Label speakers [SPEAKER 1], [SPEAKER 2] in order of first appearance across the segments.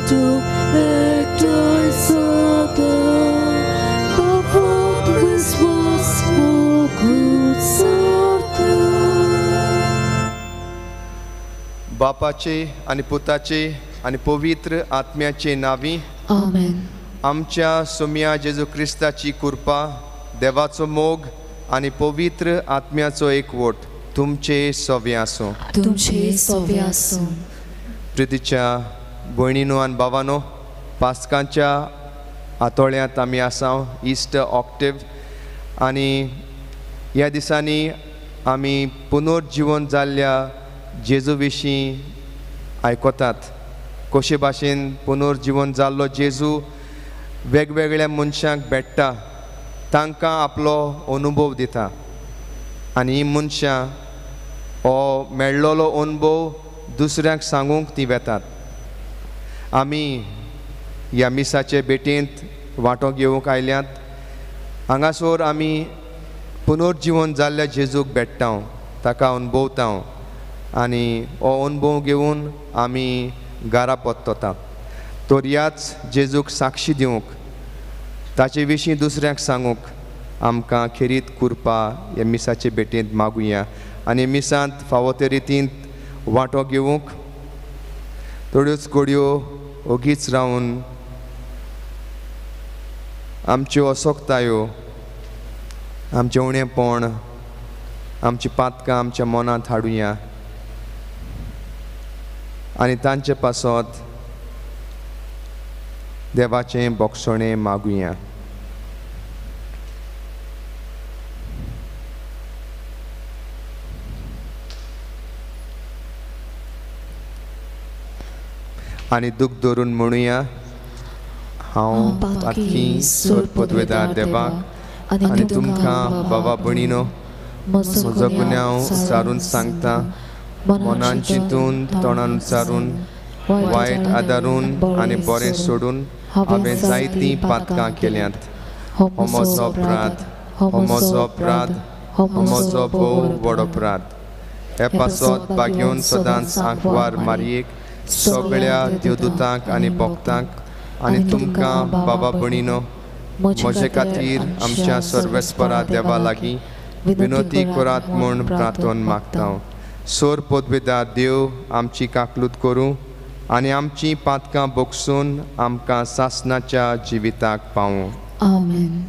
[SPEAKER 1] तुज्यो एकठांय जाता भावांत विस्वास मोगून सारता.
[SPEAKER 2] बापाचे आनी पुताचे आनी पवित्र आत्म्याचे नांवी
[SPEAKER 1] आमेन.
[SPEAKER 2] आमच्या सोम्या जेजू क्रिस्ताची कृपा, देवाचो मोग आनी पवित्र आत्म्याचो एकवट तुमचे सवे आसूं.
[SPEAKER 1] तुमचे सवे आसूं.
[SPEAKER 2] प्रितीच्या भयणीनो आनी भावानो, पास्कांच्या आतोळ्यांत आमी आसा, इस्ट ऑक्टिव, आनी ह्या दिसांनी आमी पुनर्जिवन जाल्ल्या जेजू विशीं आयकतात. कशे भाशेन पुनर्जिवन जाल्लो जेजू वेगवेगळ्या मनशांक भेट्टा, तांकां आपलो अनुभव दिता आनी ही मनशां हो मेळ्ळोलो अनुभव दुसऱ्यांक सांगूंक ती वेतात. आमी ह्या मिसाचे भेटेंत वांटो घेवंक आयल्यात. हांगासर आमी पुनर्जिवन जाल्ल्या जेजूक भेट्टा, ताका अनुभवता आनी हो अनुभव घेवन आमी घरा परतता. तर ह्याच जेजूक साक्षी दिवंक, ताचे विशीं दुसऱ्यांक सांगूंक आमकां खेरीत कृपा ह्या मिसाचे भेटेंत मागुया आनी मिसांत फावो ते रितीन वांटो घेवंक थोड्योच घडयो ओगीच रावन आमच्यो असक्तायो, आमचें उणेपण, आमची पातकां आमच्या मनांत हाडुया आनी तांचे पासत देवाचें बोगसणें मागुया. आनी दूख धरून म्हणुया, हांव पातकी सोर पदवेदार देवाक आनी तुमकां बाबा भयणीनो म्हजो गुन्यांव उच्चारून सांगता, मनान चिंतून, तोंडान उच्चारून, वायट आदारून आनी बरें सोडून हांवें जायतीं पातकां केल्यांत. हो म्हजो अपराध, हो म्हजो अपराध, हो म्हजो भोव व्हड अपराध. हे पासत भाग्योन सदांच आंकवार मारयेक, सगळ्या देवदूतांक आनी भक्तांक आनी तुमकां बाबा भयणीनो म्हजे खातीर आमच्या सर्वेस्परा देवा लागीं विनोती करात म्हूण प्रार्थन मागता. सोर पदवेदार देव आमची काकलूत करूं आनी आमची पातकां बोगसून आमकां सासणाच्या जिविताक पावूं.
[SPEAKER 1] आमेन.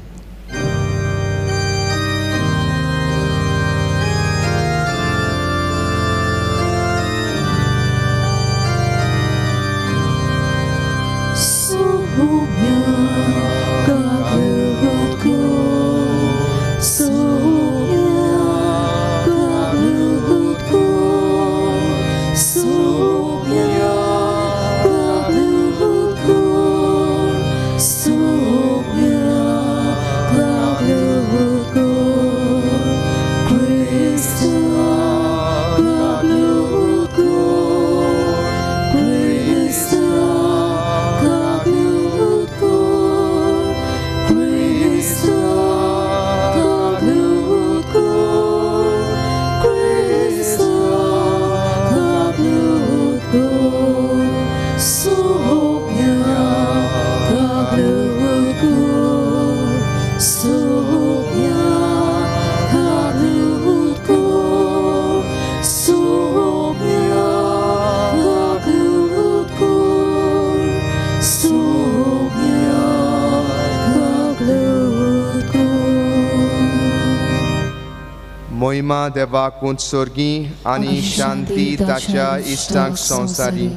[SPEAKER 2] महिमा देवाक उत्सर्गी आनी शांती ताच्या इश्टांक संवसारी.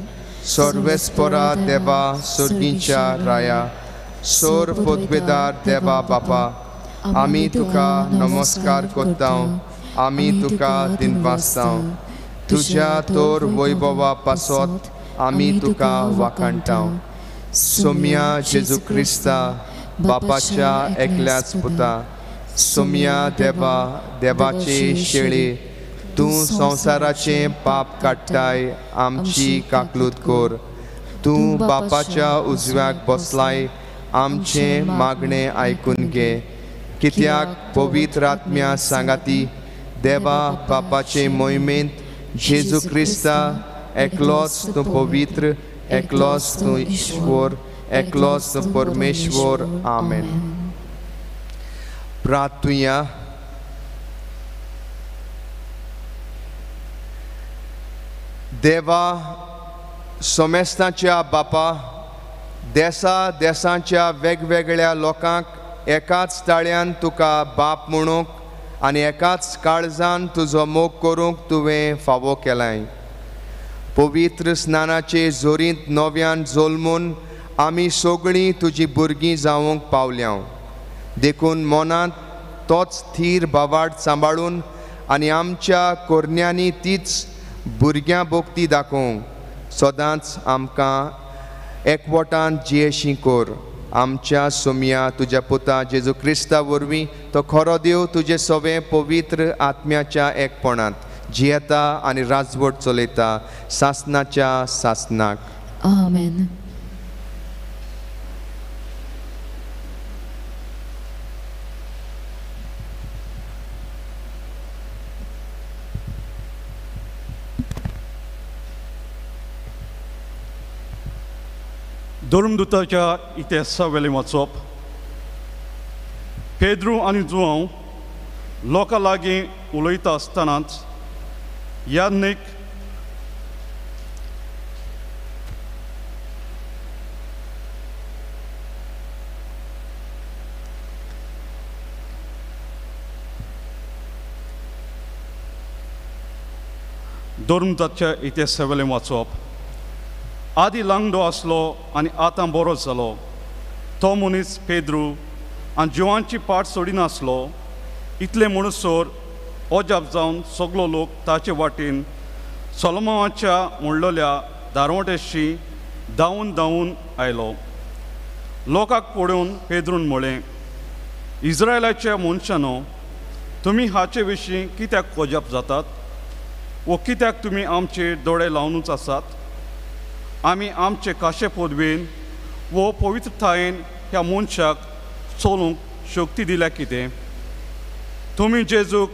[SPEAKER 2] सर्वेस्परा देवा सर्गीच्या राया, सोर पदवेदार देवा बापा, आमी तुका नमस्कार करता, आमी तुका दिनवासता. तुज्या तोर वैभवा पासत आमी तुका वाखाणटा. सोम्या जेजू क्रिस्ता बापाच्या एकल्याच पुता, सोम्या देवा देवाचे शेळे, तूं संवसाराचें पाप काडटाय, आमची काकलूत कर. तूं बापाच्या उजव्याक बसलाय, आमचें मागणें आयकून घे. कित्याक पवित्र आत्म्या सांगाती देवा बापाचे मोहिमेंत जेजू क्रिस्ता एकलोच तूं पवित्र एकलोच तूं ईश्वर, एकलोच तूं परमेश्वर. आमेन. प्रार्थुया. देवा, सोमेस्ताच्या बापा, देसा देसांच्या वेगवेगळ्या लोकांक एकाच ताळ्यान तुका बाप म्हणूंक आनी एकाच काळजान तुजो मोग करूंक तुवें फावो केलाय. पवित्र स्नानाचे जोरींत नव्यान जल्मून आमी सगळीं तुजी भुरगीं जावंक पावल्या. देखून मनांत तोच थीर भावार्थ सांबाळून आनी आमच्या कोरण्यांनी तीच भुरग्यां भक्ती दाखोवंक सदांच आमकां एकवटान जियेशी कर. आमच्या सोमया तुज्या पुता जेजू क्रिस्ता वरवीं तो खरो देव तुजे सवे पवित्र आत्म्याच्या एकपणांत जियेता आनी राजवट चलयता सासनाच्या सासनाक.
[SPEAKER 1] आमेन.
[SPEAKER 3] धर्मदूताच्या इतिहासा वेलें वाचप. पेद्रू आनी जुआंव लोकां लागीं उलयता आसतनाच याज्ञीक धर्मदूताच्या इतिहासा वेलें वाचप. आदी लांगडो आसलो आनी आतां बरो जालो तो मनीस पेद्रू आनी जिवांची पाट सोडिनासलो. इतलें म्हणसर अजाप जावन सगलो लोक ताचे वाटेन सोलोमाच्या म्हणलेल्या दारवटेशी धांवून धांवून आयलो. लोकांक पळोवन पेद्रून म्हळें, इस्रायलाच्या मनशानो, तुमी हाचे विशीं कित्याक अजाप जातात वो कित्याक तुमी आमचे दोळे लावनूच आसात? आमी आमचे काशे पदवेन वो पवित्रतायेन ह्या मनशाक चलूंक शक्ती दिल्या कितें? तुमी जेजूक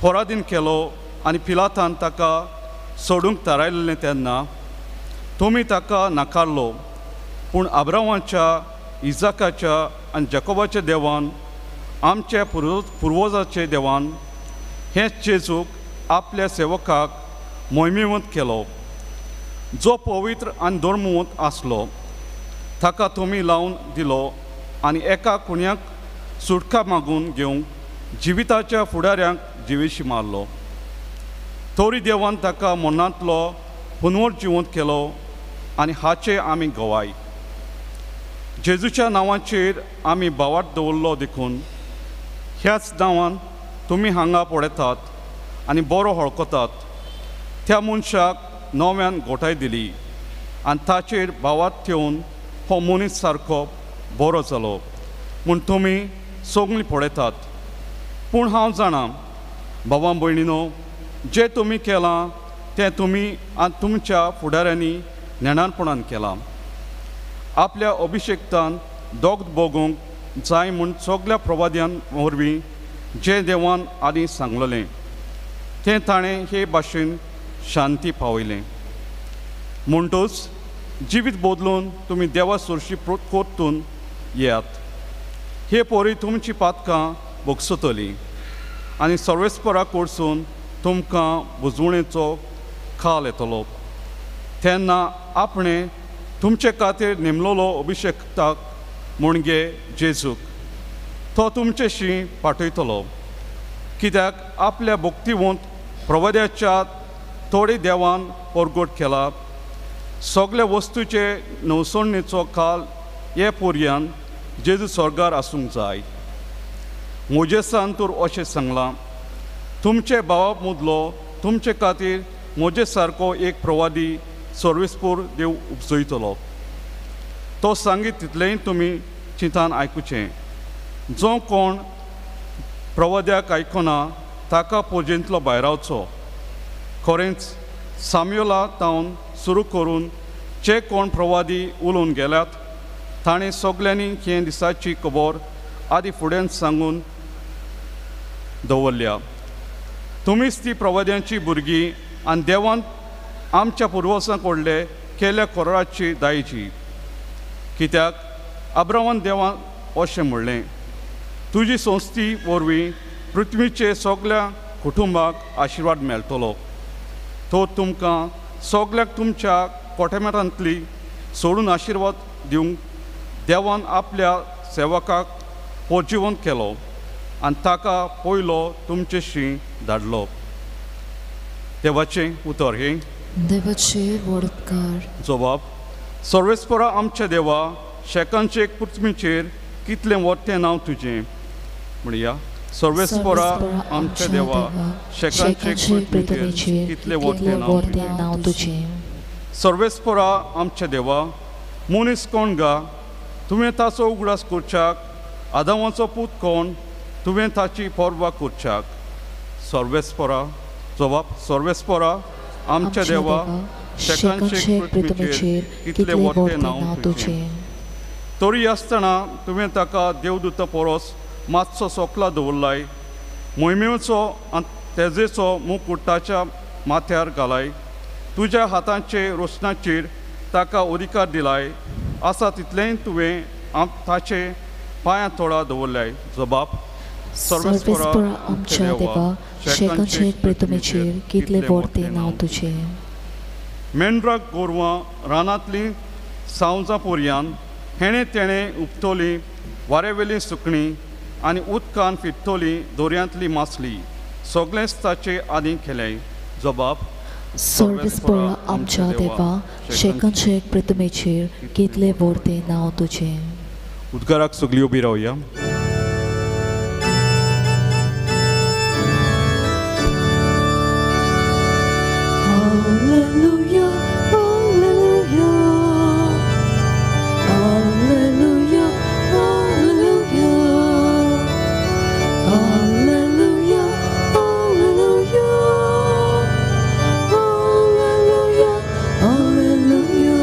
[SPEAKER 3] पराधीन केलो आनी पिलातान ताका सोडूंक थारायल्लें तेन्ना तुमी ताका नाकारलो. पूण आब्रामाच्या, इजाकाच्या आनी जकोबाच्या देवान, आमच्या पुर्वजाचे देवान हेच जेजूक आपल्या सेवकाक मोहिमेवंत केलो, जो पवित्र आनी धर्मवंत आसलो. ताका तुमी लावन दिलो आनी एका खुन्याक सुटका मागून घेवंक जिविताच्या फुडाऱ्यांक जिवेशी मारलो. तरी देवान ताका मरणांतलो पुनर्जिवंत केलो आनी हाचे आमी गवाय. जेजूच्या नांवाचेर आमी भावार्थ दवरलो देखून ह्याच नांवान तुमी हांगा पळयतात आनी बरो हळकतात. त्या मनशाक नव्यान गोठाय दिली आनी ताचेर भावार्थ ठेवन हो मनीस सारको बरो जालो म्हूण तुमी सगळीं पळयतात. पूण हांव जाणा भावा भयणीनो, जें तुमी केलां तें तुमी आनी तुमच्या फुडाऱ्यांनी नेणारपणान केलां. आपल्या अभिशेक्तान दोग भोगूंक जाय म्हूण सगल्या प्रवाद्यां वरवीं जें देवान आदीं सांगलेलें तें ताणें हे भाशेन शांती पावयलें. म्हणटूच जिवीत बदलून तुमी देवा सरशी परतून येयात. हे पोरी तुमची पातकां भोगसतलीं आनी सर्वेस्परा कडसून तुमकां बुजवणेचो खाल येतलो. तेन्ना आपणें तुमचे खातीर नेमलोलो अभिशेक्ताक म्हणजे जेजूक तो तुमचेशी पाठयतलो. कित्याक आपल्या भक्तिवंत प्रवाद्याच्या थोडे देवान परगट केला. सगल्या वस्तूचे नवसणेचो काल हे पोरयान जेजू स्वर्गार आसूंक जाय. मोजेसान तर अशें सांगलां, तुमचे भावा मदलो तुमचे खातीर म्हजे सारको एक प्रवादी सर्वेस्पोर देव उपजयतलो. तो सांगीत तितलेंय तुमी चिंतान आयकुचें. जो कोण प्रवाद्याक आयकना ताका पोजेंतलो भायरावचो. खरेंच साम्योला तावन सुरू करून जे कोण प्रवादी उलोवन गेल्यात ताणें सगल्यांनी हे दिसाची खबर आदी फुड्यान सांगून दवरल्या. तुमीच ती प्रवाद्यांची भुरगीं आनी देवान आमच्या पुर्वजां कडले केल्या कोराची दायजी. कित्याक अब्राहमान देवान अशें म्हणलें, तुजी संस्थी वरवीं पृथ्वीचे सगल्या कुटुंबाक आशिर्वाद मेळटलो. तो तुमकां सगल्याक तुमच्या कोटेमेटांतली सोडून आशिर्वाद दिवंक देवान आपल्या सेवकाक पोरजिवन केलो आनी ताका पयलो तुमचेशी धाडलो. देवाचें उतर हें.
[SPEAKER 1] देवाचे व्हड उपकार.
[SPEAKER 3] जबाब. सर्वेस्परा आमच्या देवा, शेकांचे पृथ्वीचेर कितलें व्हडलें नांव तुजें. म्हणया, सर्वेस्परा आमच्या देवा, शेकांचे पृथ्वीचेर कितलें व्हडलें नांव तुजें. सर्वेस्परा आमच्या देवा, मनीस कोण गा तुवें ताचो उगडास करच्याक, आदामाचो पूत कोण तुवें ताची पर्वा करच्याक. सर्वेस्परा. जबाब. सर्वेस्परा आमच्या देवा, शेकांचे पृथ्वीचेर कितलें व्हडलें नांव तुजें. तरी आसतना तुवें ताका देवदूता परस मातसो सोकला दवरलाय, मोहिमेचो आनी तेजेचो मुकूट ताच्या माथ्यार घालाय, तुज्या हातांचे रोशणाचेर ताका अधिकार दिलाय, आसा तितलेंय तुवें ताचे पांयां थोडा दवरलाय. जबाब.
[SPEAKER 1] सर्वेस्परा आमच्या देवा, शेकांचे पृथ्वीचेर कितलें व्हडलें नांव तुजें.
[SPEAKER 3] मेंढराक गोरवां रानांतलीं सावजां पोरयान हेणें तेणें उपतली वारेवेली सुकणीं आनी उदकान फिरतली दर्यांतली मासली, सगळेंच ताचे आदी केलें. जबाब.
[SPEAKER 1] सर्वेस्परा आमच्या देवा, शेकांचे पृथ्वीचेर कितलें व्हडलें नांव तुजें.
[SPEAKER 3] उद्गाराक सगळीं उबी रावया.
[SPEAKER 1] Alleluia, alleluia, alleluia, alleluia, alleluia, alleluia, alleluia, alleluia.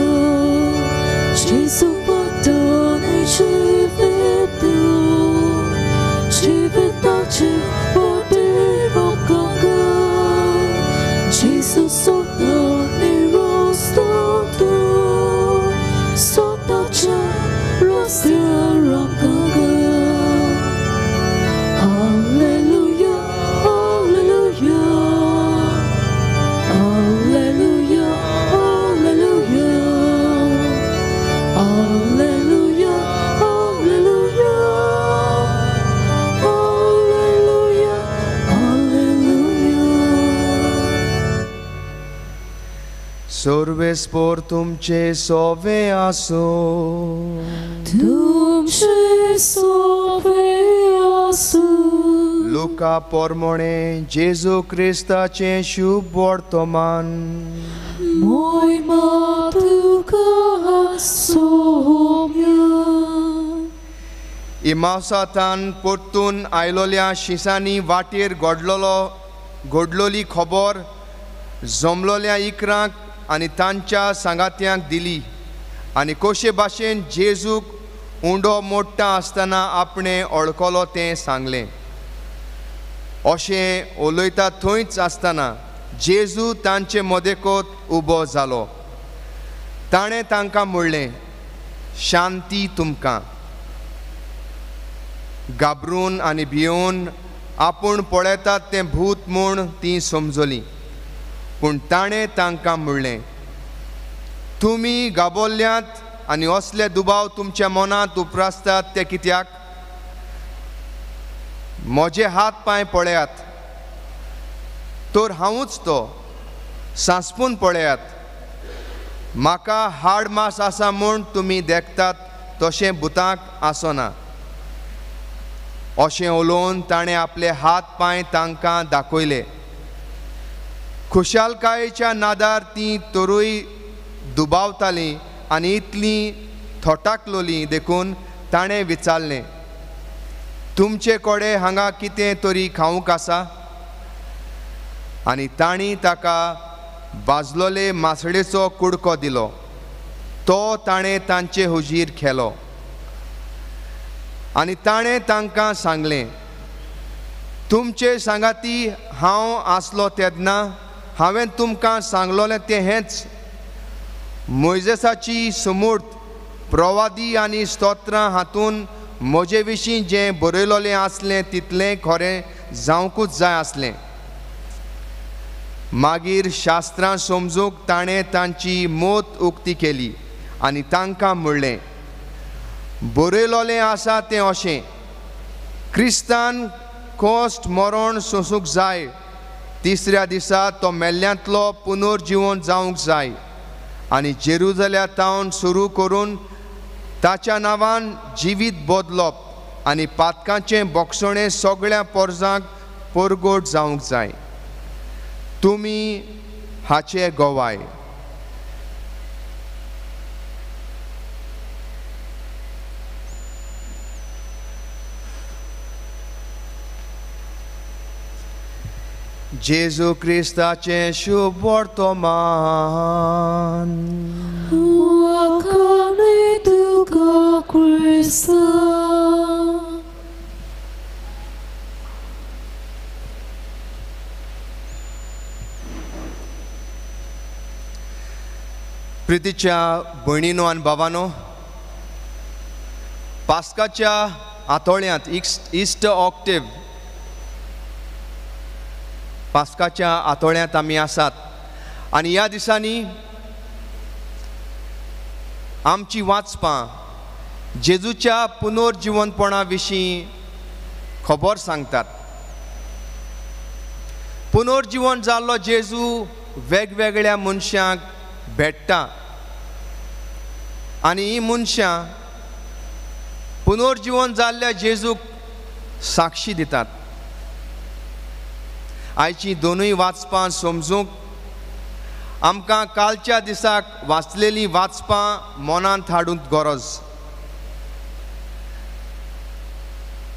[SPEAKER 1] Gesù pardonne, ci vedo, ci vedo, ci potevo congo. Gesù sotto Alleluia, alleluia, alleluia, alleluia, alleluia, alleluia, alleluia, alleluia.
[SPEAKER 2] सर्वेस्पोर तुमचे सोवे आसो.
[SPEAKER 1] तुमचे सोवे आसो.
[SPEAKER 2] लुका पोरमोणे जेजू क्रिस्ताचें शुभ वर्तमान.
[SPEAKER 1] मोहिमा तुका सोम्या.
[SPEAKER 2] इमावसातान परतून आयलोल्या शिसांनी वाटेर घडलोली खबर जमलोल्या इकरांक आनी तांच्या सांगात्यांक दिली आनी कशे भाशेन जेजूक उंडो मोडटा आसतना आपणें ओळखलो तें सांगलें. अशें उलयता थंयच आसतना जेजू तांचे मदेकोत उबो जालो. ताणें तांकां म्हणलें, शांती तुमकां. घाबरून आनी भियोवन आपूण पळयतात तें भूत म्हूण तीं समजलीं. पूण ताणें तांकां म्हणलें, तुमी घाबरल्यात आनी असले दुबाव तुमच्या मनांत उप्रासतात ते कित्याक? म्हजे हात पांय पळयात, तर हांवूच तो, सांसपून पळयात. म्हाका हाड मास आसा म्हूण तुमी देखतात तशें भुतांक आसना. अशें उलोवन ताणें आपले हात पांय तांकां दाखयले. खुशालकायेच्या नादार तीं तरूय दुबावतालीं आनी इतलीं थोटाकलोलीं देखून ताणें विचारलें, तुमचे कडेन हांगा कितें तरी खावंक आसा? आनी तांणी ताका भाजलोले मासळेचो कुडको दिलो. तो ताणें तांचे हुजीर खेलो आनी ताणें तांकां सांगलें, तुमचे सांगाती हांव आसलो तेन्ना हांवें तुमकां सांगलोलें तें हेंच, मोयजेसाची सुमूर्त प्रवादी आनी स्तोत्रां हातून म्हजे विशीं जें बरयलोलें आसलें तितलें खरें जावंकूच जाय आसलें। मागीर शास्त्रां समजूंक ताणें तांची मोत उक्ती केली आनी तांकां म्हणलें, बरयलोलें आसा तें अशें, क्रिस्तान कोश्ट मरण सोंसूंक जाय, तिसऱ्या दिसा तो मेल्ल्यांतलो पुनर्जिवन जावंक जाय आनी जेरुजल्या तावन सुरू करून ताच्या नांवान जिवीत बदलप आनी पातकांचें बोगसणें सगळ्या पोरजांक परगट जावंक जाय। तुमी हाचे गवाय। जेजू क्रिस्ताचें शुभ वर्तमान।
[SPEAKER 1] वाखाणे तुका क्रिस्ता।
[SPEAKER 2] प्रितीच्या भयणीनो आनी भावानो, पास्काच्या आतोळ्यांत इस्ट ऑक्टेव पास्काच्या आतोळ्यांत आमी आसात आनी ह्या दिसांनी आमची वाचपां जेजूच्या पुनर्जिवनपणा विशीं खबर सांगतात। पुनर्जिवन जाल्लो जेजू वेगवेगळ्या मनशांक भेट्टा आनी ही मनशां पुनर्जिवन जाल्ल्या जेजूक साक्षी दितात। आयची दोनूय वाचपां समजूंक आमकां कालच्या दिसाक वाचलेलीं वाचपां मनांत हाडूंक गरज।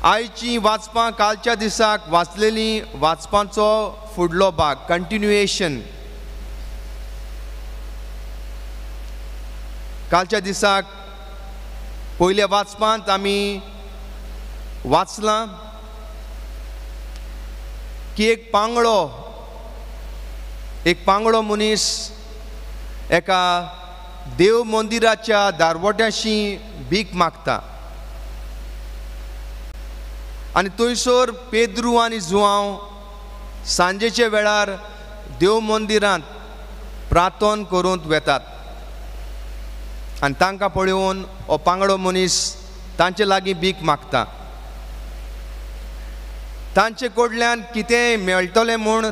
[SPEAKER 2] आयची वाचपां कालच्या दिसाक वाचलेलीं वाचपांचो फुडलो भाग, कंटिन्युएशन। कालच्या दिसाक पयल्या वाचपांत आमी वाचलां की एक पांगळो मनीस एका देव मंदिराच्या दारवट्याशी भीक मागता आनी थंयसर पेद्रू आनी जुआंव सांजेच्या वेळार देव मंदिरांत प्रार्थना करूंक वेतात आनी तांकां पळोवन हो पांगळो मनीस तांचे लागीं भीक मागता। तांचे कडल्यान कितेंय मेळटलें म्हूण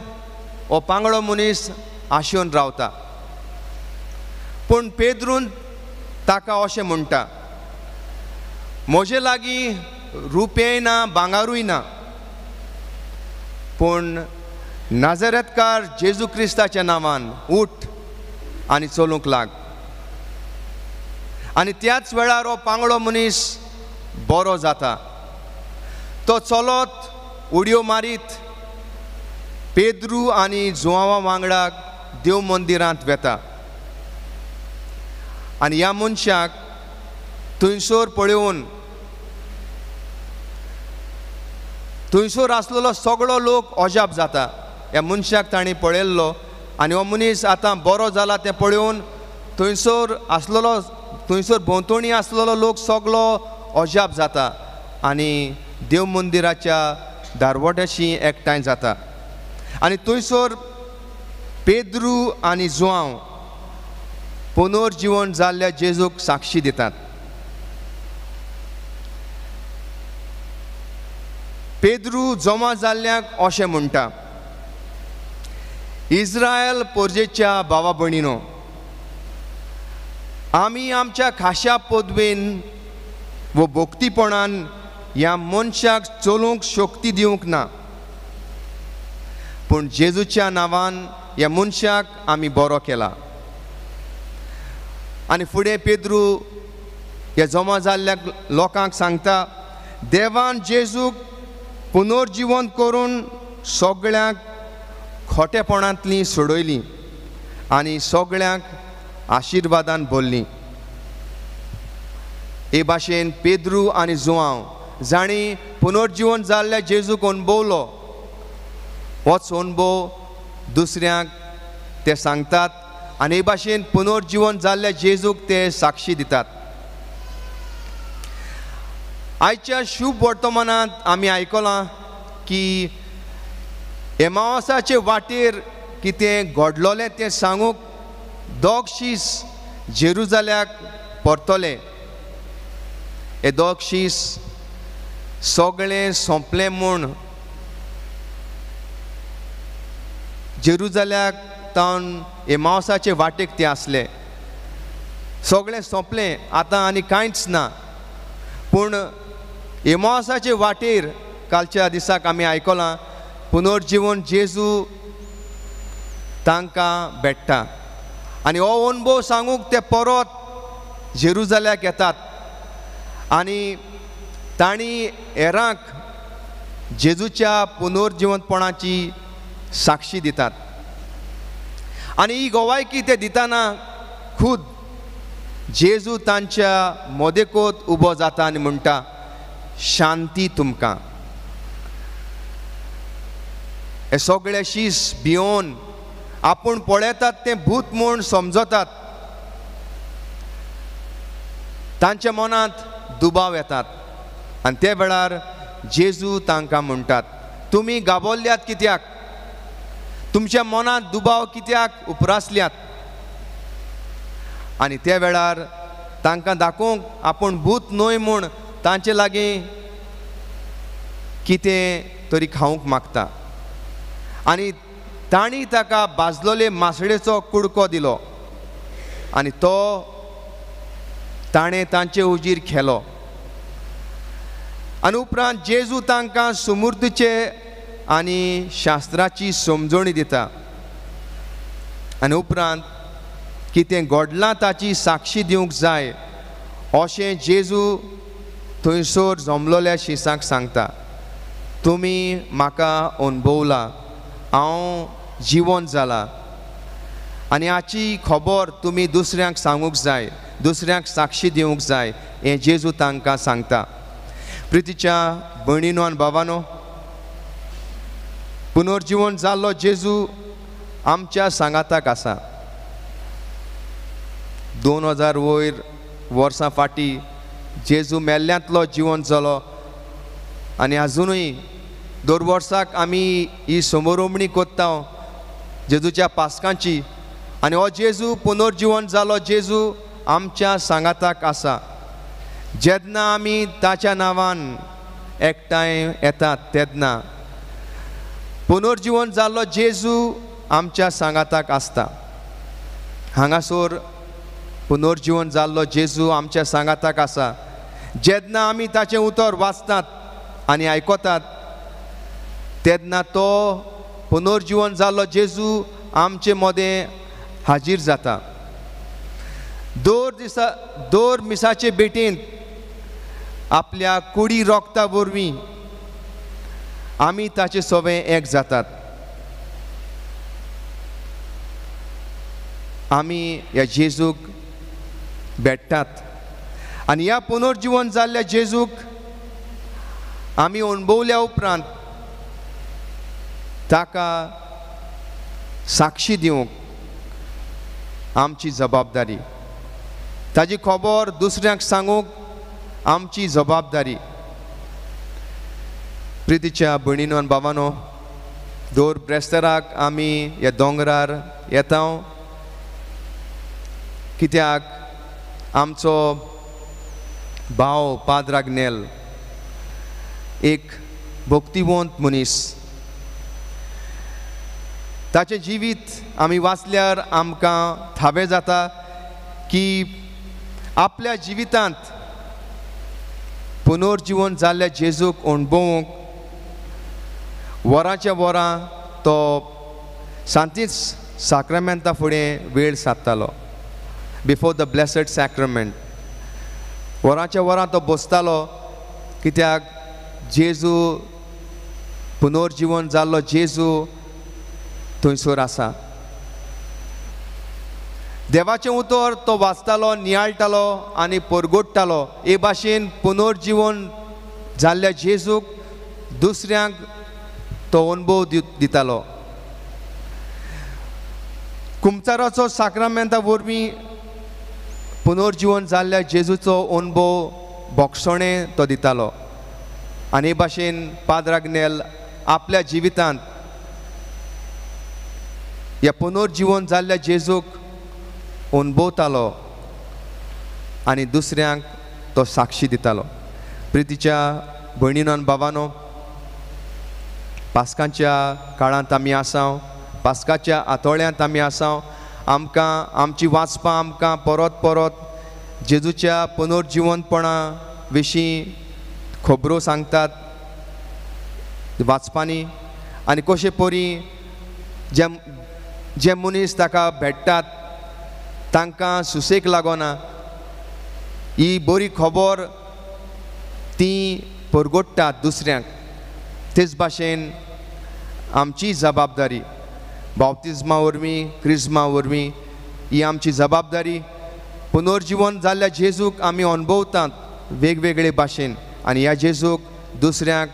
[SPEAKER 2] हो पांगळो मनीस आशेवन रावता, पूण पेद्रून ताका अशें म्हणटा, म्हजे लागीं रुपेय ना भांगारूय ना, पूण नाझरेतकार जेजू क्रिस्ताच्या नांवान उठ आनी चलूंक लाग। आनी त्याच वेळार हो पांगळो मनीस बरो जाता। तो चलत उडयो मारीत पेद्रू आनी जुआंवा वांगडा देव मंदिरांत वेता आनी ह्या मनशाक थंयसर पळोवन थंयसर आसलेलो सगळो लोक अजाप जाता। ह्या मनशाक तांणी पळयल्लो आनी हो मनीस आतां बरो जाला तें पळोवन थंयसर आसलेलो थंयसर भोंवतणी आसलेलो लोक सगळो अजाप जाता आनी देव मंदिराच्या दारवट्याशी एकठांय जाता आनी थंयसर पेद्रू आनी जुआंव पुनर्जिवन जाल्ल्या जेजूक साक्षी दितात। पेद्रू जमा जाल्ल्याक अशें म्हणटा, इस्रायल पोरजेच्या भावा भयणीनो, आमी आमच्या खाशा पदवेन वो भक्तीपणान ह्या मनशाक चलूंक शक्ती दिवंक ना, पूण जेजूच्या नांवान ह्या मनशाक आमी बरो केला। आनी फुडें पेद्रू ह्या जमा जाल्ल्या लोकांक सांगता, देवान जेजूक पुनर्जिवन करून सगळ्यांक खोटेपणांतलीं सोडयलीं आनी सगळ्यांक आशिर्वादान भरलीं। हे भाशेन पेद्रू आनी जुआंव जांणी पुनर्जिवन जाल्ल्या जेजूक अणभवलो होच अणभव दुसऱ्यांक ते सांगतात आनी हे भाशेन पुनर्जिवन जाल्ल्या जेजूक ते साक्षी दितात. आयच्या शुभ वर्तमानांत आमी आयकलां की एमावासाचे वाटेर कितें घडलोलें तें सांगूंक दोग शीस जेरुजाल्याक परतले. हे दोग शीस सगळें सोंपलें म्हूण जेरुजाल्याक तावन एमावसाचे वाटेक ते आसले. सगळें सोंपलें, आतां आनी कांयच ना. पूण एमावसाचे वाटेर कालच्या दिसाक आमी आयकलां पुनर्जिवन जेजू तांकां भेट्टा आनी हो अणभव सांगूंक ते परत जेरुजाल्याक येतात आनी तांणी हेरांक जेजूच्या पुनर्जिवंतपणाची साक्षी दितात. आनी ही गवायकी ते दितना खुद जेजू तांच्या मदेकोत उबो जाता आनी म्हणटा, शांती तुमकां. हे सगळे शीस भियोन आपूण पळयतात तें भूत म्हूण समजतात, तांच्या मनांत दुबाव येतात आनी ते वेळार जेजू तांकां म्हणटात, तुमी गाबोल्ल्यात कित्याक? तुमच्या मनांत दुबाव कित्याक उपरासल्यात? आनी त्या वेळार तांकां दाखोवंक आपूण भूत न्हय म्हूण तांचे लागीं कितें तरी खावंक मागता आनी तांणी ताका भाजलोले मासळेचो कुडको दिलो आनी तो ताणें तांचे हुजीर खेलो. आनी उपरांत जेजू तांकां सुमुर्दीचे आनी शास्त्राची समजणी दिता आनी उपरांत कितें घडलां ताची साक्षी दिवंक जाय अशें जेजू थंयसर जमलोल्या शिसांक सांगता. तुमी म्हाका अणभवला, हांव जिवन जाला आनी हाची खबर तुमी दुसऱ्यांक सांगूंक जाय, दुसऱ्यांक साक्षी दिवंक जाय हें जेजू तांकां सांगता. प्रितीच्या भयणीनो आनी भावानो, पुनर्जिवन जाल्लो जेजू आमच्या सांगाताक आसा. 2000 वयर वर्सां फाटीं जेजू मेल्ल्यांतलो जिवन जालो आनी आजुनूय दर वर्साक आमी ही समोरोमणी करता जेजूच्या पास्कांची आनी हो जेजू पुनर्जिवन जालो जेजू आमच्या सांगाताक आसा. जेन्ना आमी ताच्या नांवान एकठांय येतात तेन्ना पुनर्जिवन जाल्लो जेजू आमच्या सांगाताक आसता. हांगासर पुनर्जिवन जाल्लो जेजू आमच्या सांगाताक आसा. जेन्ना आमी ताचें उतर वाचतात आनी आयकतात तेन्ना तो पुनर्जिवन जाल्लो जेजू आमचे मदें हाजीर जाता. दर दिसा दर मिसाचे भेटेंत आपल्या कुडी रोगता वरवीं आमी ताचे सवे एक जातात. आमी ह्या जेजूक भेट्टात आनी ह्या पुनर्जिवन जाल्ल्या जेजूक आमी अणभवल्या उपरांत ताका साक्षी दिवंक आमची जबाबदारी, ताजी खबर दुसऱ्यांक सांगूंक आमची जबाबदारी. प्रितीच्या भयणीनो आनी भावानो, दर ब्रेस्ताराक आमी ह्या दोंगरार येता कित्याक आमचो भाव पाद्र आग्नेल एक भक्तिवंत मनीस, ताचें जिवीत आमी वाचल्यार आमकां थावें जाता की आपल्या जिवितांत पुनर्जिवन जाल्ल्या जेजूक अणभवूंक वरांच्या वरां तो सांतीच साक्रामेंता फुडें वेळ सादतालो. बिफोर the blessed sacrament वरांच्या वरां तो बसतालो कित्याक जेजू पुनर्जिवन जाल्लो जेजू थंयसर आसा. देवाचें उतर तो वाचतालो, नियाळटालो आनी परगोडटालो. हे भाशेन पुनर्जिवन जाल्ल्या जेजूक दुसऱ्यांक तो अणभव दितालो. कुमचाराचो साक्रामेंता वरवीं पुनर्जीवन जाल्ल्या जेजूचो अणभव भोगसणें तो दितालो. आनी हे भाशेन पाद्र आग्नेल आपल्या जिवितांत ह्या पुनर्जीवन जाल्ल्या जेजूक अणभवतालो आनी दुसऱ्यांक तो साक्षी दितालो. प्रितीच्या भयणीनो आनी बाबानो, पास्कांच्या काळांत आमी आसाव, पास्काच्या आतोळ्यांत आमी आसाव. आमकां आमची वाचपां आमकां परत परत जेजूच्या पुनर्जिवनपणा विशीं खबरो सांगतात वाचपांनी. आनी कशे परी जे जे मनीस ताका भेट्टात तांकां सुसेक लागना, ही बरी खबर ती परगोडटात दुसऱ्यांक. तेच भाशेन आमची जबाबदारी बाप्तिज्मा वरवीं, क्रिज्मा वरवीं ही आमची जबाबदारी. पुनर्जीवन जाल्ल्या जेजूक आमी अणभवतात वेगवेगळे भाशेन आनी ह्या जेजूक दुसऱ्यांक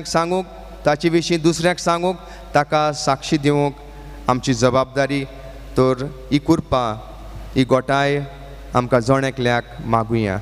[SPEAKER 2] सांगूंक, ताचे विशीं दुसऱ्यांक सांगूंक, ताका साक्षी दिवंक आमची जबाबदारी. तर ही कृपा, ही गोटाय आमकां जण एकल्याक मागुया.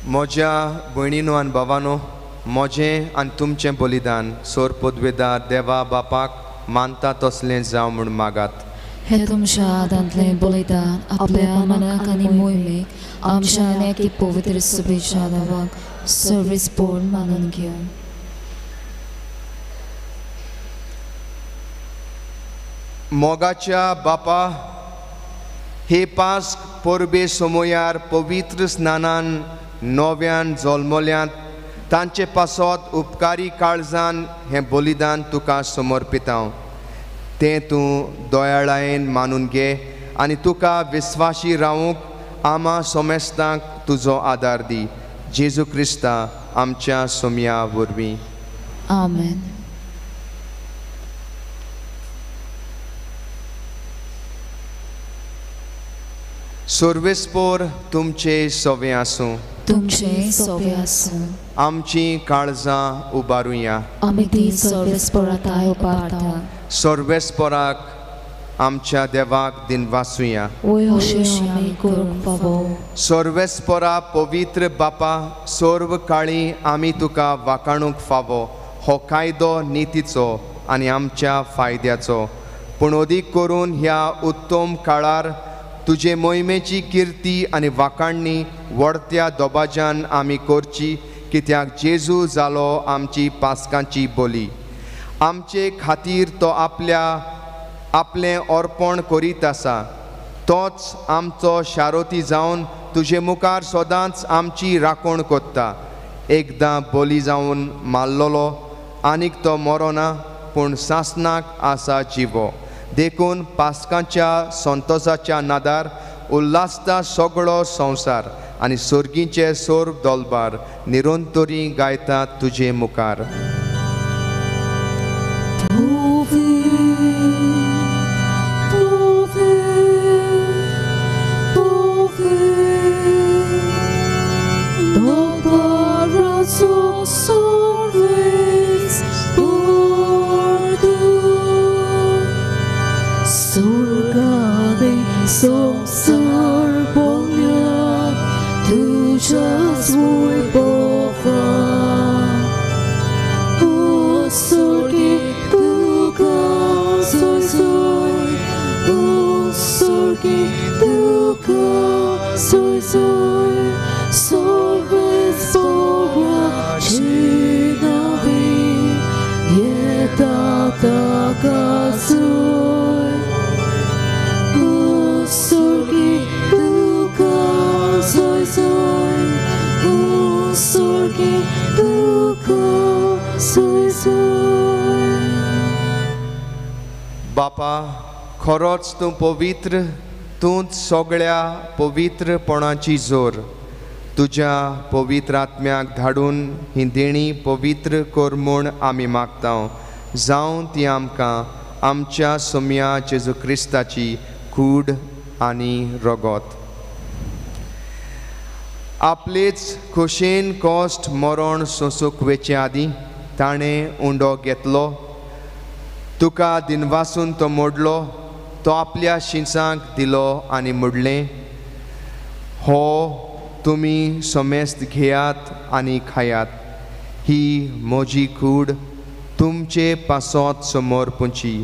[SPEAKER 2] म्हज्या भयणीनो आनी भावानो, म्हजें आनी तुमचें बलिदान सोर पदवेदार देवा बापाक मानता तसलें जावं म्हूण मागात.
[SPEAKER 1] हे तुमच्या हातांतलें बलिदान आपल्या मनाक आनी मोहिमेक आमच्या आनी पवित्र शुभेच्छा देवाक सर्वीस पूर्ण मानून घेवन.
[SPEAKER 2] मोगाच्या बापा, हे पास्क परबे समयार पवित्र स्नानान नव्यान जल्मल्यांत तांचे पासत उपकारी काळजान हें बलिदान तुका समर्पितांव. तें तूं दयाळायेन मानून घे आनी तुका विस्वाशी रावूंक आमा सोमेस्तांक तुजो आदार दी. जेजू क्रिस्ता आमच्या सोमया वरवीं.
[SPEAKER 1] आमेन.
[SPEAKER 2] सर्वेस्पोर तुमचे सवे आसूं.
[SPEAKER 1] तुमचे सवे आसूं.
[SPEAKER 2] आमची काळजां उबारुया.
[SPEAKER 1] आमी ती सर्वेस्पोराक उबारता.
[SPEAKER 2] सर्वेस्पोराक आमच्या देवाक दिनवासुया. सर्वेस्पोरा पवित्र बापा, सर्व काळी आमी तुका वाकाणूंक फावो हो कायदो नितीचो आनी आमच्या फायद्याचो, पूण अदीक करून ह्या उत्तम काळार तुजे मोहिमेची किर्ती आनी वाकाणणी वडत्या दोबाज्यान आमी करची, कित्याक जेजू जालो आमची पास्कांची बोली. आमचे खातीर तो आपल्या आपलें अर्पण करीत आसा तोच आमचो शारोती जावन तुजे मुखार सदांच आमची राखण कोत्ता। एकदां बली जावन मारलोलो आनीक तो मरोना पूण सासणाक आसा जिवो। देखून पास्कांच्या संतोसाच्या नादार उल्हासता सगळो संवसार आनी सर्गीचे सोर दोलबार निरंतरी गायता तुजे मुखार। बापा खरोच तूं पवित्र, तूंच सगळ्या पवित्रपणाची जोर। तुज्या पवित्र आत्म्याक धाडून ही देणी पवित्र कर म्हूण आमी मागता, जावं ती आमकां आमच्या सोम्या जेजू क्रिस्ताची कूड आनी रगत। आपलेच खोशेन कश्ट मरण सोंसूंक वेचे आदीं ताणें उंडो घेतलो, तुका दिनवासून तो मोडलो, तो आपल्या शिंसांक दिलो आनी म्हणलें, हो तुमी समेस्त घेयात आनी खायात, ही म्हजी कूड तुमचे पासत समोर पुंची।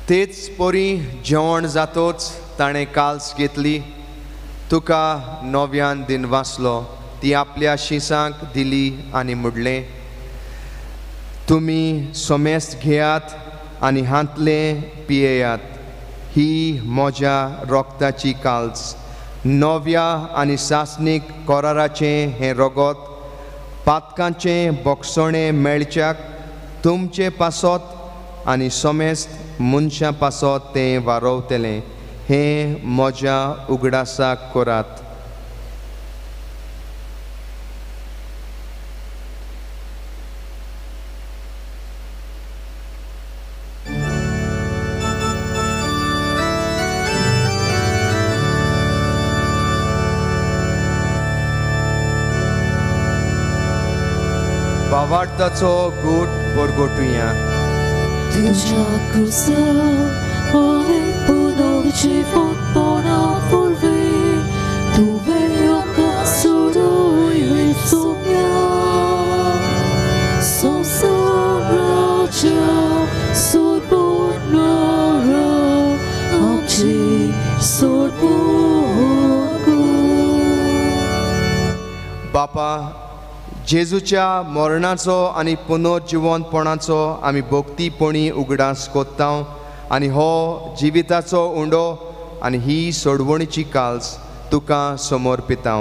[SPEAKER 2] तेच परी जेवण जातोच ताणें काल्स घेतली, तुका नव्यान दिनवासलो, ती आपल्या शिसांक दिली आनी म्हणलें, तुमी समेस्त घेयात आनी हांतलें पियेयात, ही म्हज्या रोगताची काल्स, नव्या आनी सासणीक कराराचें हें रगत पातकांचें बोगसणें मेळच्याक तुमचे पासत आनी समेस्त मनशां पासत तें वारोवतलें, हें म्हज्या उगडासाक करात। भावार्थाचो गूट परगटुया।
[SPEAKER 1] तुज्या खुर्सार आनी पुनर्जिवंतपणा वरवीं तुवें आमकां सोडयलें सोम्या, संवसाराच्या सोडवणारा आमची सोडवण कर।
[SPEAKER 2] बापा, जेजूच्या मरणाचो आनी पुनर्जिवंतपणाचो आमी भक्तीपणी उगडास कोत्ता आनी हो जिविताचो उंडो आनी ही सोडवणीची काल्स तुका समर्पिता।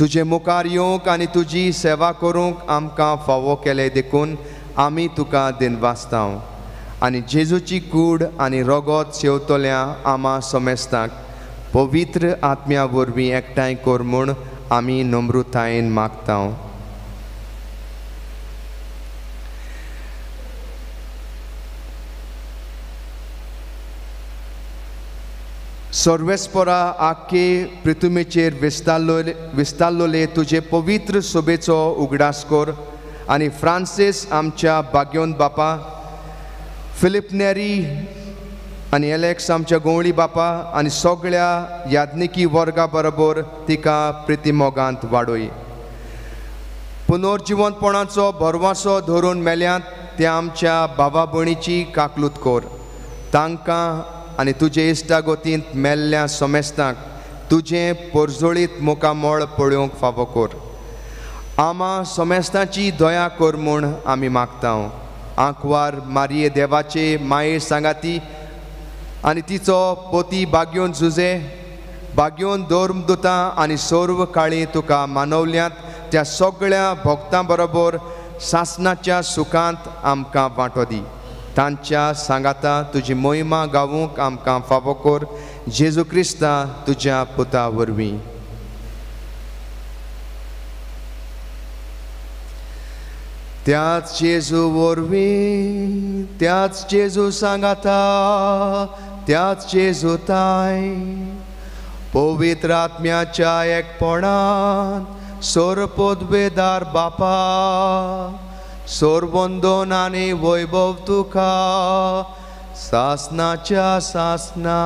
[SPEAKER 2] तुजे मुखार येवंक आनी तुजी सेवा करूंक आमकां फावो केले देखून आमी तुका दिनवासता आनी जेजूची कूड आनी रगत सेवतल्या आमा समेस्तांक पवित्र आत्म्या वरवीं एकठांय कर म्हूण आमी नम्रतायेन मागता। सर्वेस्परा आख्खे पृथ्वीचेर विस्तारलोले तुजे पवित्र सोबेचो उगडास कर आनी फ्रांसीस आमच्या भाग्योन बापा, फिलिप नेरी आनी एलेक्स आमच्या गोवळी बापा आनी सगळ्या याज्ञिकी वर्गा बरोबर तिका प्रितीमोगांत वाडय। पुनर्जिवंतपणाचो भरवासो धरून मेल्यांत त्या आमच्या बाबा भयणीची काकलूत कर. तांकां आनी तुजे इश्टागतींत मेल्ल्या समेस्तांक तुजें पोरजोळीत मुखामळ पळोवंक फावो कर. आमा समेस्तांची दया कर म्हूण आमी मागता. आंकवार मारिये देवाचे माये सांगाती आनी तिचो पोती बागयोन जुजे बागयोन धर्मदुतां आनी सर्व काळी तुका मानवल्यांत त्या सगळ्या भक्तां बरोबर सासनाच्या सुखांत आमकां वांटो दी. तांच्या सांगाता तुजी मोहिमा गावूंक आमकां फावो कर. जेजू क्रिस्ता तुज्या पुता वरवीं. त्याच जेजू वरवीं, त्याच जेजू सांगाता, त्याच जेजू ताय पवित्र आत्म्याच्या एकपणान सोरपोदवेदार बापा सोरवंदन आनी वैभव तुका सासनाच्या सासना.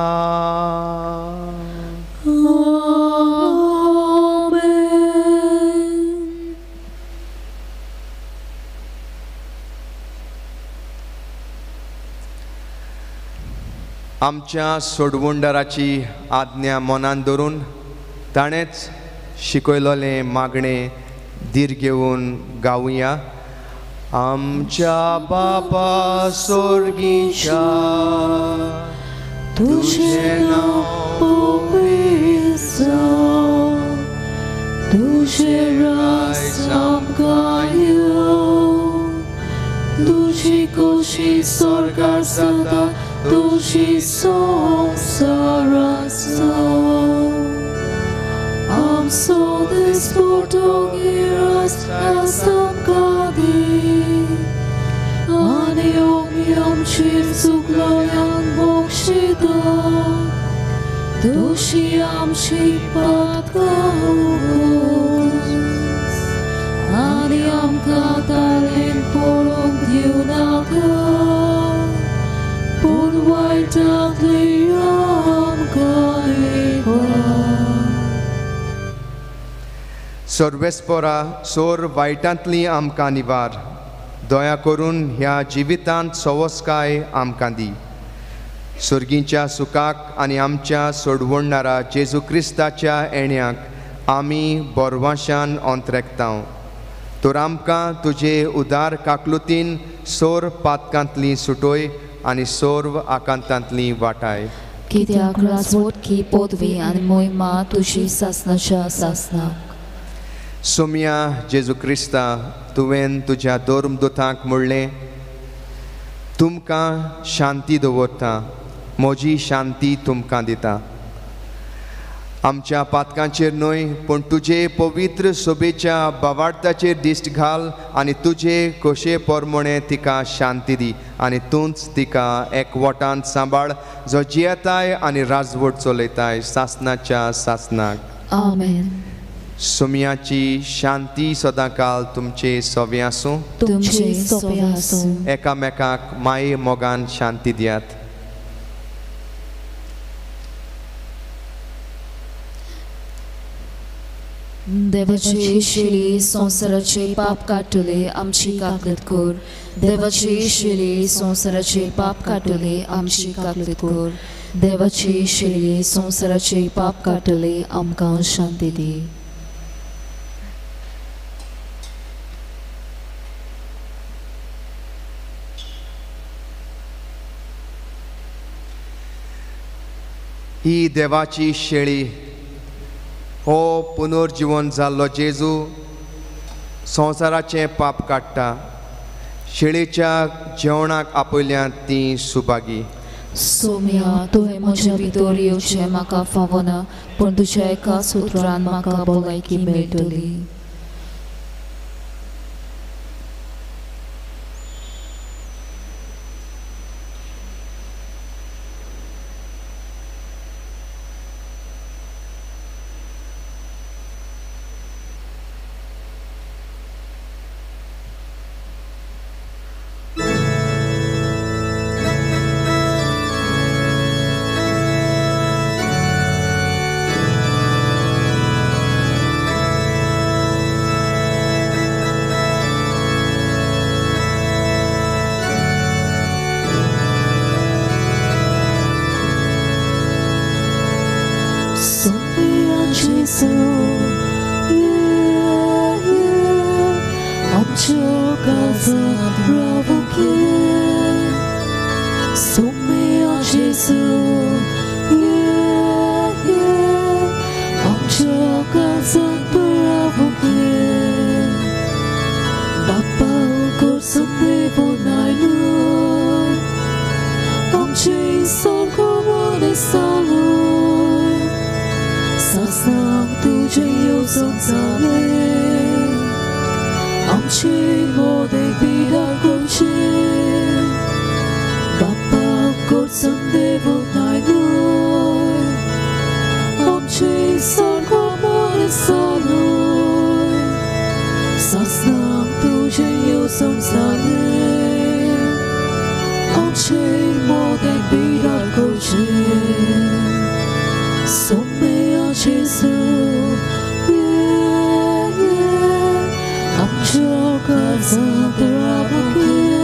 [SPEAKER 2] आमच्या सोडवणदाराची आज्ञा मनान धरून ताणेंच शिकयलोलें मागणें धीर घेवन गावया. आमच्या बापा सोर्गीच्या तुजें नांव पवित्र जावं,
[SPEAKER 1] तुजें राज आमकां येवं, तुजी खोशी स्वर्गार जाता तुजी संवसारांत जावं. आमचो दिसपट्टो गिरास आयज आमकां दी, आनी आमी आमचेर चुकलोल्यांक बक्षिता, तुजी आमची पातकां उगोस, आनी आमकां ताळेन पडूंक दिवनाका, पूण वायटांतली आमकां निवार.
[SPEAKER 2] सर्वेस्परा सोर वायटांतली आमकां निवार. दया करून ह्या जिवितांत सवस्काय आमकां दी. सर्गीच्या सुखाक आनी आमच्या सोडवणणारा जेजू क्रिस्ताच्या येण्याक आमी बोरवाशान अंतरेकता. तर आमकां तुजे उदार काकलुतीन सोर पातकांतली सुटोय आनी सर्व आकांतांतली वाटाय.
[SPEAKER 1] कित्याक राजवटकी पदवी आनी मोहिमा तुजी सासनाच्या सासनाक.
[SPEAKER 2] सोम्या जेजू क्रिस्ता, तुवें तुज्या धर्मदुतांक म्हणलें, तुमकां शांती दवरता, म्हजी शांती तुमकां दिता. आमच्या पातकांचेर न्हय पूण तुजे पवित्र सोबेच्या बावार्थाचेर दिश्ट घाल आनी तुजे खोशे प्रमाणे तिका शांती दी आनी तूंच तिका एकवटान सांबाळ, जो जियेताय आनी राजवट चलयताय सासनाच्या सासनाक.
[SPEAKER 1] आमेन.
[SPEAKER 2] सोम्याची शांती सदांकाल तुमचे सोवे आसूं.
[SPEAKER 1] तुमचे सोवे आसूं.
[SPEAKER 2] एकामेकाक माये मोगान शांती दियात.
[SPEAKER 1] देवाची शिरी संवसाराचे पाप काडटले आमची काकलत कर. देवाची शिरी संवसाराचे पाप काडटले आमची काकलत कर. देवाची शिरी संवसाराचे पाप काडटले आमकां शांती दी.
[SPEAKER 2] ही देवाची शेळी हो पुनर्जीवन जाल्लो जेजू संवसाराचें पाप काडटा. शेळीच्या जेवणाक आपयल्यात ती सुभागी.
[SPEAKER 1] सोम्या, तुवें म्हज्या भितर येवचें म्हाका फावना, पूण तुज्या एका सुत्रान म्हाका भलायकी मेळटली. जेजू, ये ये, आमच्या काळजांत रावूंक ये. बाप्पा कोर्सून देवून आयलोय, आमचे सारको मनीस जालोय, सासणाक तुजें येवजण जालें, आमचे मोदें पिडार करचें. बाप्पा कोर्सून देवून आयलोय, आमचे सारको मनीस जालोय, सासणाक तुजें येवजण जालें, आमचे मोदें पिडार करचें. सोम्या जेजू, ये ये, आमच्या काळजांत रावूंक ये.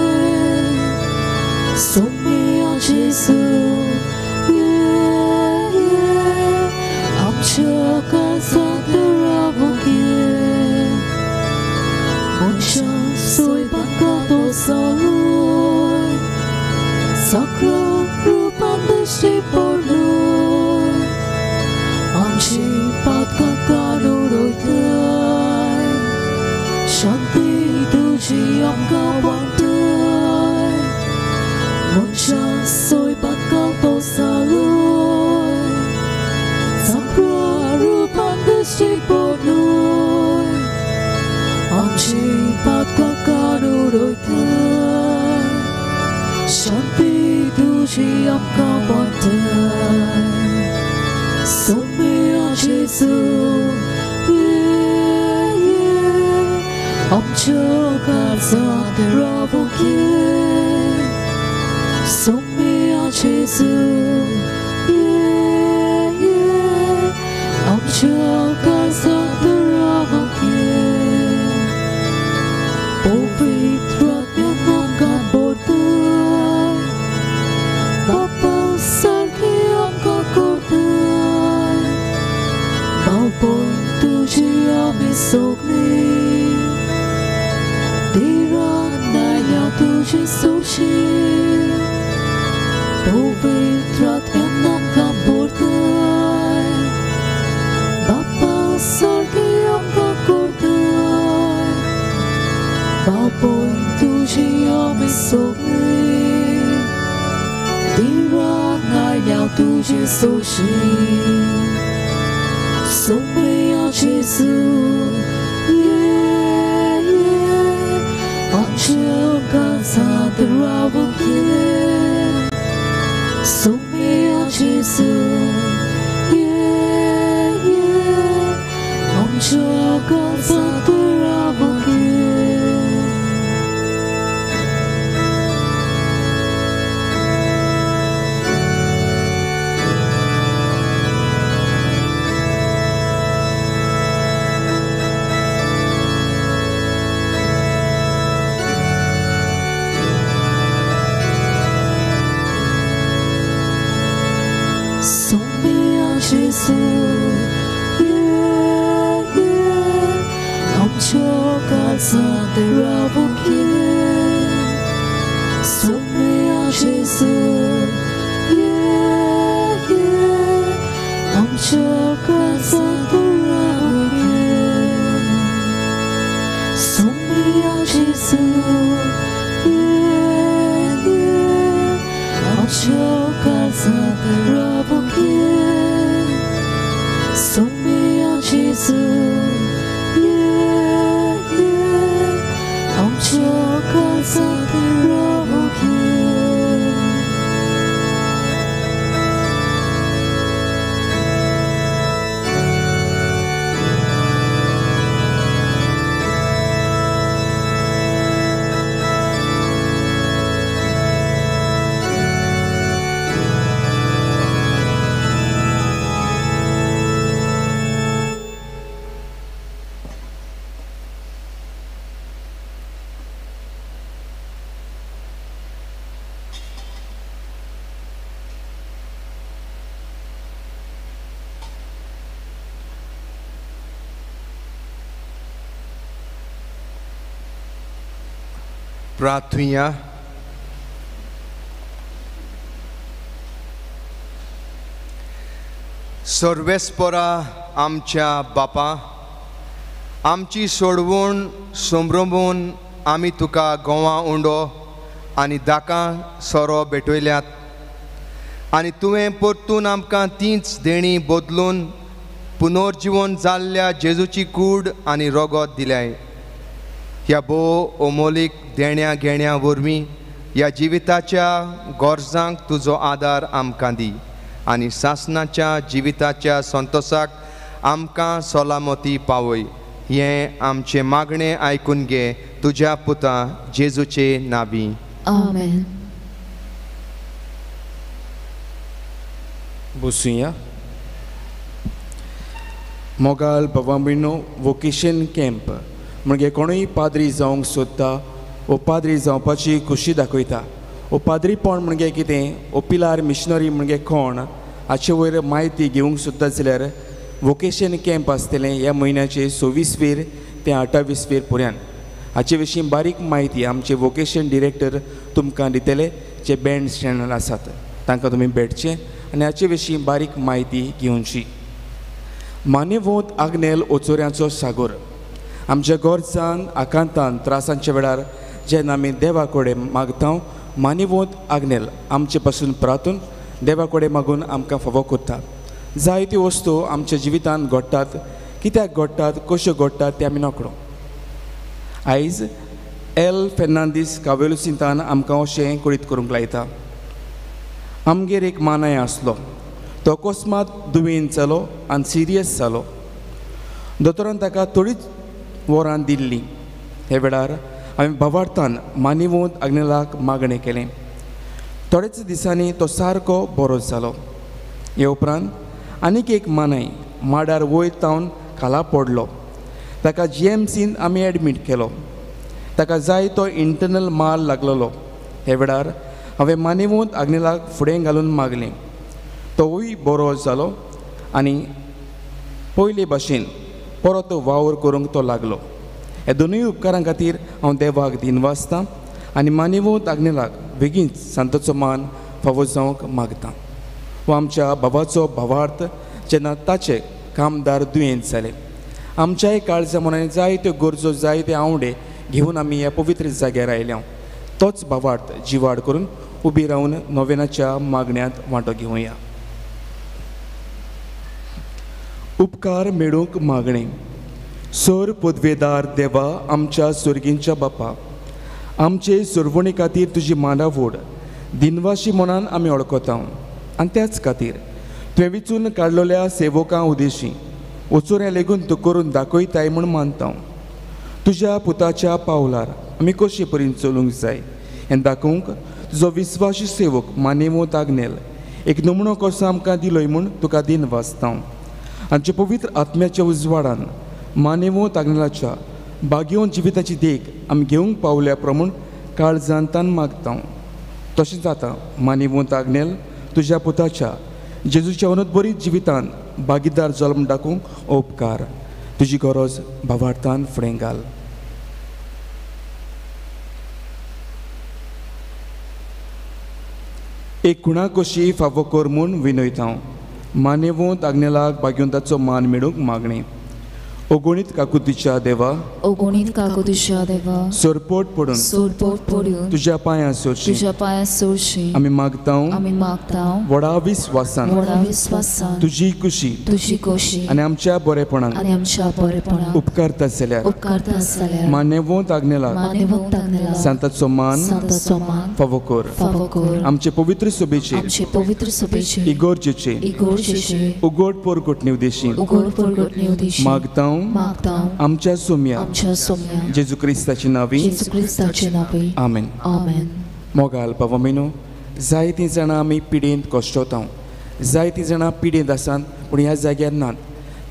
[SPEAKER 1] सोम्या जेजू, ये ये, आमच्या काळजांत रावूंक ये. मनशां सोयपाका तो जालोय, साक्रा रुपान दिश्टी पडलोय, आमची पातकां काडून उडयताय, शांती तुजी आमकां वांट्टाय. मनशां सोयपाका तो जालोय, साक्रा रुपान दिश्टी पडलोय, आमची पातकां काडून उडयताय, शांती तुजी आमकां वांट्टाय. सोम्या जेजू, ये ये, आमच्या काळजांत रावूंक ये. सोम्या जेजू, ये ये, आमच्या काळजांत रावूंक ये. पवित्र आत्म्यान आमकां भरताय, बाप्पा सारकें आमकां करताय, भावपण तुजी आमी सगळीं, धिरान आयल्या तुजी सोडशी. पवित्र आत्म्यान आमकां भरताय, बाप्पा सारकें आमकां करताय, भावपण तुजी आमी सगळीं, धिरान आयल्या तुजी सोडशी. सोम्या जेजू, ये ये, आमच्या काळजांत रावूंक ये. सोम्या जेजू, ये ये, आमच्या काळजांत रावूंक ये. सोम्या जेजू, ये ये, आमच्या काळजांत रावूंक ये. सोम्या जेजू, ये ये, आमच्या काळजांत रावूंक ये. सोम्या जेजू, ये ये, आमच्या काळजांत रावूंक ये. सोम्या जेजू, ये ये, आमच्या काळजांत रावूंक ये.
[SPEAKER 2] प्रार्थुया। सर्वेस्परा आमच्या बापा, आमची सोडवण संभ्रमून आमी तुका गोवा उंडो आनी दाकां सोरो भेटयल्यात आनी तुवें परतून आमकां तींच देणी बदलून पुनर्जिवन जाल्ल्या जेजूची कूड आनी रगत दिल्याय. ह्या भोव अमोलीक देण्या घेण्या वरवीं ह्या जिविताच्या गरजांक तुजो आदार आमकां दी आनी सासणाच्या जिविताच्या संतोसाक आमकां सलामती पावय. हें आमचें मागणें आयकून घे तुज्या पुता जेजूचे नावी.
[SPEAKER 1] आमेन.
[SPEAKER 4] बसुया. मोगाल बाबा भयणो, वोकेशन कॅम्प म्हणजे कोणूय पाद्री जावंक सोदता वो पाद्री जावपाची खुशी दाखयता. वो पाद्रीपण म्हणजे कितें, वो पिलार मिशनरी म्हणजे कोण हाचे वयर म्हायती घेवंक सोदता जाल्यार वोकेशन कॅम्प आसतलें ह्या म्हयन्याचे 26 वीर ते 28 वीर पर्यंत. हाचे विशीं बारीक म्हायती आमचे वोकेशन डिरेक्टर तुमकां दितले, जे बँड स्टँडार आसात तांकां तुमी भेटचें आनी हाचे विशीं बारीक म्हायती घेवची. मानेवोंत आग्नेल ओचोऱ्यांचो सागोर. आमच्या गरजान आकांतान त्रासांच्या वेळार जेन्ना आमी देवा कडेन मागता, मानेवोंत आग्नेल आमचे पासून प्रातून देवा कडेन मागून आमकां फावो करता. जायत्यो वस्तू आमच्या जिवितांत घडटात, कित्याक घडटात, कश्यो घडटात तें आमी नकळो. आयज एल फेर्नांदीस कावेलुसिंतान आमकां अशें कळीत करूंक लायता. आमगेर एक मानाय आसलो, तो अकस्मात दुयेंत जालो आनी सिरियस जालो. दोतोरान ताका थोडीच वरां दिल्लीं. हे वेळार हांवें भावार्थान मानिवोंत आग्नेलाक मागणें केलें. थोडेच दिसांनी तो सारको बरो जालो. हे उपरांत आनीक एक मानाय माडार वयर तावन खाला पडलो. ताका जीएमसीन आमी एडमीट केलो. ताका जाय तो इंटरनल माल लागलेलो. हे वेळार हांवें मानिवोंत आग्नेलाक फुडें घालून मागलें. तोवूय बरो जालो आनी पयले भाशेन परत वावर करूंक तो लागलो. ह्या दोनूय उपकारां खातीर हांव देवाक दिनवासतां आनी मानिवोंत आग्नेलाक बेगीनच सांताचो मान फावो जावंक मागतां. वो आमच्या बाबाचो भावार्थ जेन्ना ताचे कामदार दुयेंत जाले, आमच्याय काळजा मनान जायत्यो गरजो जायते आंवडे घेवन आमी ह्या पवित्र जाग्यार आयल्या. तोच भावार्थ जिवाड करून उबी रावन नोवेनाच्या मागण्यांत वांटो घेवया. उपकार मेळूंक मागणें. सोर पदवेदार देवा, आमच्या सोर्गींच्या बापा, आमचे सोरवणी खातीर तुजी मानावड दिनवाशी मनान आमी वळखता आनी त्याच खातीर तुवें विचून काडलेल्या सेवकां उदेशी वचोऱ्या लेगून तूं करून दाखयताय म्हूण मानता. तुज्या पुताच्या पावलार आमी कशे परीन चलूंक जाय हें दाखोवंक तुजो विस्वाशी सेवक मानेवोंत आग्नेल एक नमुनो कसो आमकां दिलोय म्हूण तुका दिनवासता. आमच्या पवित्र आत्म्याच्या उजवाडान मानेवोंत आग्नेलाच्या बागेवन जिविताची देख आमी घेवंक पावल्या प्रमाण काळजान तान मागता. तशें जाता मानेवोंत आग्नेल तुज्या पुताच्या जेजूच्या अनुद्बरीत जिवितान भागीदार जल्म दाखोवंक उपकार. तुजी गरज भावार्थान फुडें घाल. एक खुणा कशी फावो कर म्हूण विनयता. मानेवोंत आग्नेलाक भाग्यवंताचो मान मेळूंक मागणें. ओगणीत काकुतीच्या देवा,
[SPEAKER 1] ओगणीत काकुतीच्या देवा,
[SPEAKER 4] सोरपोट पडून,
[SPEAKER 1] सोरपोट पडून
[SPEAKER 4] तुज्या पांयां सोरशी,
[SPEAKER 1] तुज्या पांयां सोरशी
[SPEAKER 4] आमी मागता,
[SPEAKER 1] आमी मागता
[SPEAKER 4] व्हडा विस्वासान,
[SPEAKER 1] व्हडा विस्वासान
[SPEAKER 4] तुजी कुशी,
[SPEAKER 1] तुजी कुशी
[SPEAKER 4] आनी आमच्या बरेपणाक,
[SPEAKER 1] आनी आमच्या बरेपणाक
[SPEAKER 4] उपकारता जाल्यार,
[SPEAKER 1] उपकारता जाल्यार
[SPEAKER 4] मानेवोंत आग्नेलाक,
[SPEAKER 1] मानेवोंत आग्नेलाक
[SPEAKER 4] सांताचो मान,
[SPEAKER 1] सांताचो मान
[SPEAKER 4] फावो कर,
[SPEAKER 1] फावो कर.
[SPEAKER 4] आमचे पवित्र सभेचे,
[SPEAKER 1] आमचे पवित्र सभेचे
[SPEAKER 4] इगोर्जेचे,
[SPEAKER 1] इगोर्जेचे
[SPEAKER 4] उगड परगटणे उदेशी,
[SPEAKER 1] उगड परगटणे उदेशी
[SPEAKER 4] मागता,
[SPEAKER 1] मागता
[SPEAKER 4] आमच्या सोम्या,
[SPEAKER 1] आमच्या सोम्या
[SPEAKER 4] जेजू क्रिस्ताचे नांवी,
[SPEAKER 1] जेजू क्रिस्ताचे नांवी.
[SPEAKER 4] आमेन.
[SPEAKER 1] आमेन.
[SPEAKER 4] मोगाल बाबा मेनू, जायतीं जाणां आमी पिडेंत कश्टोता, जायतीं जाणां पिडेंत आसात पूण ह्या जाग्यार नात.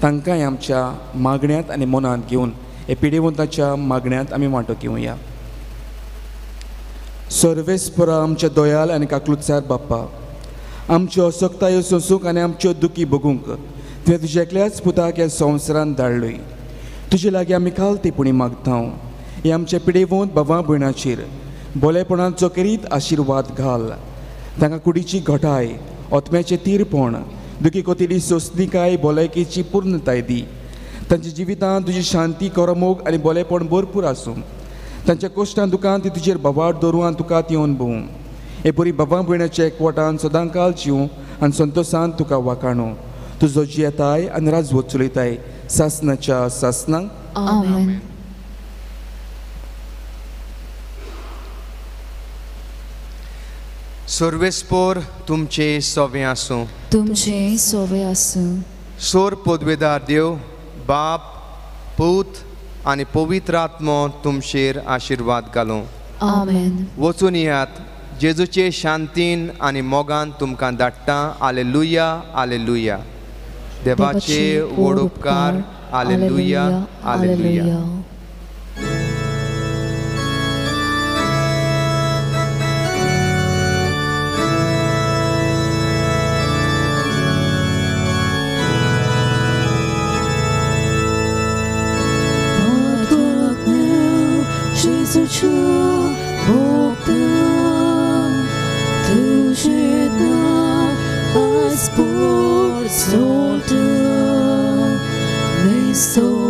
[SPEAKER 4] तांकांय आमच्या मागण्यांत आनी मनांत घेवन हे पिडेवंताच्या मागण्यांत आमी वांटो घेवया. सर्वेस्परा आमच्या दयाल आनी काकलुतसार बाप्पा, आमच्यो असक्तायो सोंसूंक आनी आमच्यो दुखी भोगूंक तुवें तुज्या एकल्याच पुताक ह्या संवसारांत धाडलोय. तुजे लागीं आमी खालतेपणी मागता हे आमच्या पिडेवंत बाबा भयणाचेर बोलेपणाचो करीत आशिर्वाद घाल. तांकां कुडीची घटाय, आत्म्याचें तीरपण, दुखी कोतिली सोंसणीकाय भलायकेची पूर्णताय दी. तांच्या जिवितांत तुजी शांती करमोग आनी बोलेपण भरपूर आसूं. तांच्या कोश्टान दुकान ती तुजेर भवाट दवरूं आनी तुका ती अणभवूं. हे बरी बाबा भयणाच्या एकवटान सदांकाल जिवूं आनी संतोशान तुका वाखाणू. तुजो जियेताय आनी राजवट चलयताय सासनाच्या सासनाक.
[SPEAKER 1] आमेन.
[SPEAKER 2] सर्वेस्पोर तुमचे सोवे आसूं.
[SPEAKER 1] तुमचे सोवे आसूं.
[SPEAKER 2] सोर पदवेदार देव बाप पूत आनी पवित्र आत्मो तुमचेर आशिर्वाद घालूं.
[SPEAKER 1] आमेन.
[SPEAKER 2] वचून येयात जेजूचे शांतीन आनी मोगान तुमकां धाडटा. आलेलुया आलेलुया. देवाचे व्हड उपकार. आलेलुया आलेलुया.
[SPEAKER 1] Passport soldier, may so